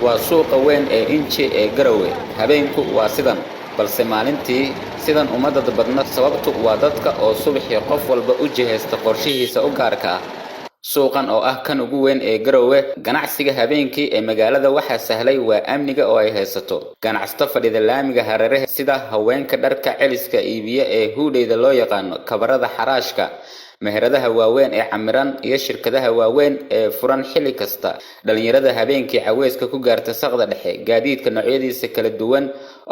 Waa suuqa weyn ee Inji ee Garowe. Habeenku waa sidan, balse maalintii sidan uma dad badna. Sababtu waa dadka oo subaxii qof walba u jihaysta qorshihiisa u gaarka ah. Suuqan oo ah kan ugu weyn ee Garowe, ganacsiga habeenkii ee magaalada waxaa sahlay waa amniga oo ay haysato. Ganacsato fadhida laamiga hareeraha, sida haweenka dharka celiska iibiya ee huudheyda loo yaqaano, kabarada xaraashka, meheradaha waaweyn ee camiran iyo shirkadaha waaweyn ee furan xilli kasta, dhalinyarada habeenkii caweyska ku gaarta saqda dhexe, gaadiidka noocyadiisa kala duwan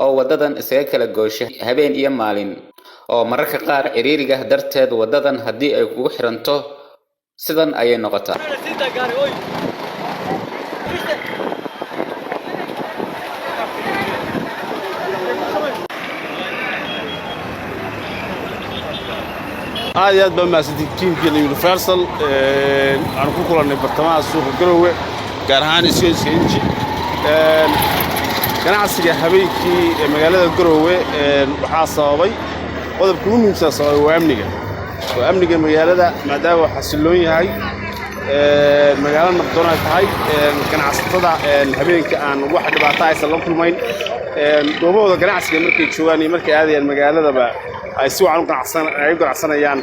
oo wadadan isaga kala goosha habeen iyo maalin, oo mararka qaar ciriiriga darteed wadadan haddii ay kugu xiranto sidan ayay noqotaa. Aad iyo aad baa mahadsantiin tiimkiina Universal. Waxaanu ku kulannay bartamaha suuqa Garowe, gaar ahaan isgoyska Inji. Ganacsiga habeenkii ee magaalada Garowe waxaa sababay, qodobka ugu muhiimsan sababay waa amniga, waa amniga magaalada. Maadaama uu xasilloon yahay, magaalo nabdoon ay tahay, ganacsatada habeenka aan wax dhibaato aysan la kulmayn, goobahooda ganacsiga markay joogaan iyo markay aadayaan magaaladaba ay si wacan u ganacsan ay u ganacsanayaan,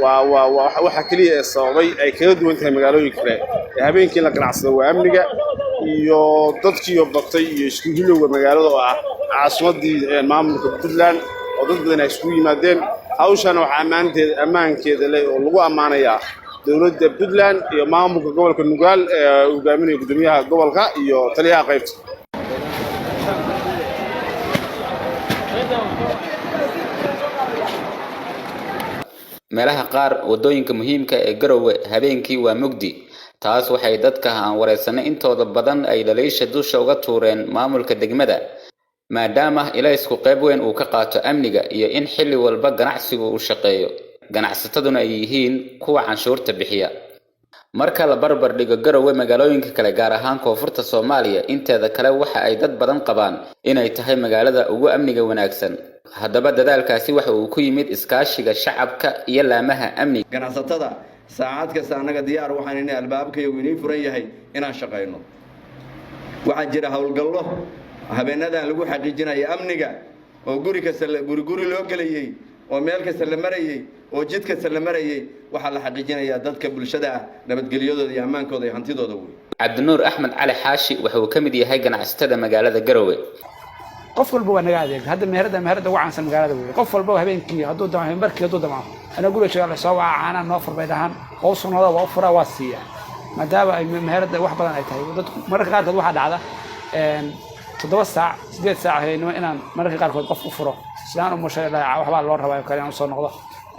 waa waxa keliya ee sababay ay kaga duwan tahay magaalooyinka kale ee habeenkii la ganacsado, waa amniga iyo dadkiiyo batay iyo isku hilowga magaalada oo ah caasimaddii maamulka Puntland oo dad badan ay isugu yimaadeen. Hawshana waxaa ammaanteeda ammaankeeda leh oo lagu ammaanayaa dowladda Puntland iyo maamulka gobolka Nugaal ee uu hogaaminayo guddoomiyaha gobolka iyo taliyaha qaybta. Meelaha qaar wadooyinka muhiimka ee Garowe habeenkii waa mugdi. Taas waxay dadka aan wareysanay intooda badan ay dhaliisha dusha uga tuureen maamulka degmada, maadaama ilaysku qayb weyn uu ka qaato amniga iyo in xilli walba ganacsigu uu shaqeeyo, ganacsataduna ay yihiin kuwa canshuurta bixiya. Marka la barbar dhigo Garowe magaalooyinka kale, gaar ahaan koonfurta Soomaaliya inteeda kale, waxa ay dad badan qabaan inay tahay magaalada ugu amniga wanaagsan. Haddaba dadaalkaasi waxa uu ku yimid iskaashiga shacabka iyo laamaha amniga. Ganacsatada saacad kasta annaga diyaar waxaan inay albaabkayagu inii furan yahay inaan shaqayno. Waxaa jira howlgallo habeenadan lagu xaqiijinaya amniga oo guri kasta, guri guri loo gelayey, oo meel kasta la marayey, oo jid kasta la marayey. Waxaa la xaqiijinayaa dadka bulshada ah nabadgelyadooda iyo ammaankooda iyo hantidooda wey. Cabdinuur Axmed Cali Xaashi waxa uu ka mid yahay ganacsatada magaalada Garowe. Qof walba waa naga adeegta. Hadda meherada ugu caansan magaalada wey. Qof walba habeenkii hadduu damco, habeenbarkii hadduu damco, anaa guriga jooga lasoo waca, caanaha noo fur bay dhahaan, oo sunnada waa u furaa, waa siiyaa, maadaama ay meherada wax badan ay tahay. Dadku mararka qaarkood waxaa dhacda 7 saac, 8 saac habeenimo inaan mararka qaarkood qof u furo, islaan umushay waxbaa loo rabaa oo kale, inaan usoo noqdo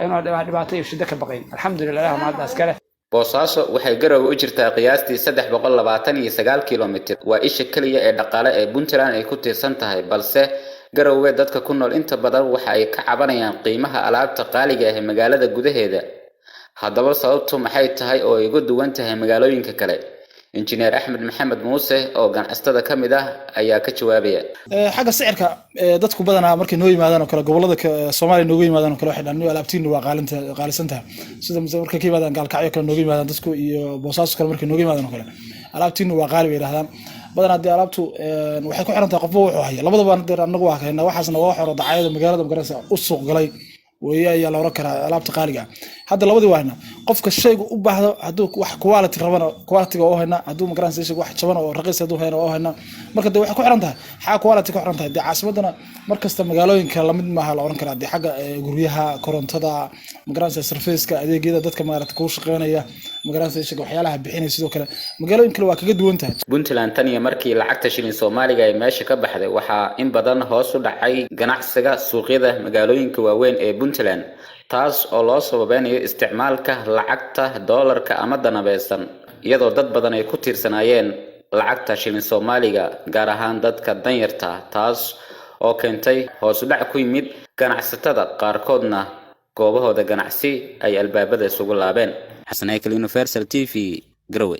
inuu dhibaato iyo shiddo ka baqayn. Alxamdulillah, ilaah mahadda iskale. Boosaaso waxay Garowe u jirtaa qiyaastii 329 kilomitir. Waa isha keliya ee dhaqaale ee Puntland ay ku tiirsan tahay, balse Garowe dadka ku nool inta badan waxa ay ka cabanayaan qiimaha alaabta qaaliga ah ee magaalada gudaheeda. Haddaba sababtu maxay tahay oo ay uga duwan tahay magaalooyinka kale? Injineer Axmed Maxamed Muuse oo ganacsatada ka mid ah ayaa ka jawaabaya. Xagga sicirka, dadku badanaa markay noo yimaadaan oo kale gobolada Soomaaliya nooga yimaadaan oo kale, waxay dhahaan alaabtiinu waa qaalinta, qaalisan tahay. Sida markay ka yimaadaan Gaalkacyo kale nooga yimaadaan dadku iyo Boosaaso kale markay nooga yimaadaan oo kale, alaabtiinu waa qaali bay yidhahdaan. Badanaa dee alaabtu waxay ku xiran tahay qofba wuxuu haya. Labadaba dee annagu waa haynaa, waxaasna waa wax hore dacaayada magaalada magaranaysa u suuq galay weeye ayaa la oran karaa. Alaabta qaaliga ah hadda labadii waa haynaa. Qofka shayga u baahdo, hadduu wax quality rabana quality-ga waa u haynaa, hadduu magaranaysa shayga wax jaban oo raqiis hadduu hayna waa u haynaa. Marka dee waxay ku xiran tahay xagga quality ku xiran tahay. Dee caasimadana markasta magaalooyinka lamid maaha la oran karaa. Dee xagga guryaha, korontada, magaranaysa service-ka, adeegyada dadka maarata kuu shaqeynaya, magaranaysa shayga waxyaalaha bixinaya, sidoo kale magaalooyin kale waa kaga duwan tahay. Puntland tan iyo markii lacagta shilin Soomaaliga ay meesha ka baxday, waxaa in badan hoos u dhacay ganacsiga suuqyada magaalooyinka waaweyn ee Puntland, taas oo loo sababeynayo isticmaalka lacagta doolarka ama danabeysan, iyadoo dad badan ay ku tiirsanaayeen lacagta shilin Soomaaliga, gaar ahaan dadka danyarta, taas oo keentay hoos u dhac ku yimid ganacsatada, qaarkoodna goobahooda ganacsi ay albaabada isugu laabeen. Xasan Ekel, Universal TV, Garowe.